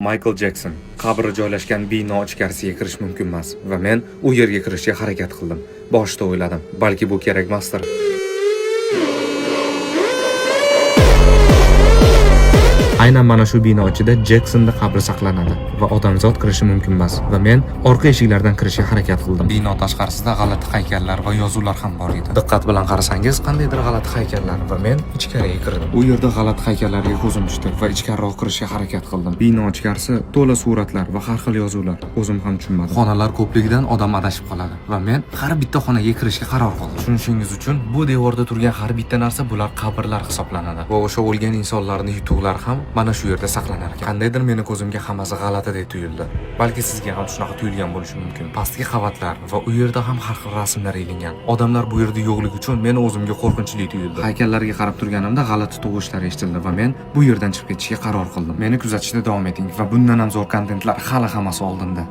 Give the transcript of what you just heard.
Maykl Jekson qabri joylashgan bino ichkarisiga kirish mumkin emas va men u yerga kirishga harakat qildim. Boshida o'yladim, balki bu kerakmasdir. Aynan mana shu bino ichida Jeksonni qabri saqlanadi va odamzod kirishi mumkin emas va men orqa eshiklardan kirishga harakat qildim. Bino tashqarisida g'alati haykallar va yozuvlar ham bor edi. Diqqat bilan qarasangiz, qandaydir g'alati haykallar va men ichkariga kirdim. U yerda g'alati haykallarga ko'zim tushdi va ichkariroq kirishga harakat qildim. Bino ichkarisi to'la suratlar va har xil yozuvlar. O'zim ham tushunmadim. Xonalar ko'pligidan odam adashib qoladi va men har bitta xonaga kirishga qaror qildim. Tushunishingiz uchun, bu devorda turgan har bitta narsa, bular qabrlar hisoblanadi va o'sha o'lgan insonlarning yutuqlari ham mana shu yerda saqlanar ekan. Qandaydir meni ko'zimga hammasi g'alatidek tuyuldi. Balki sizga ham shunaqa tuyulgan bo'lishi mumkin. Pastki qavatlar va u yerda ham har xil rasmlar ilingan. Odamlar bu yerda yo'qligi uchun meni o'zimga qo'rqinchli tuyuldi. Haykallarga qarab turganimda g'alati tovushlar eshitildi va men bu yerdan chiqib ketishga qaror qildim. Meni kuzatishda davom eting va bundan ham zo'r kontentlar hali hammasi oldinda.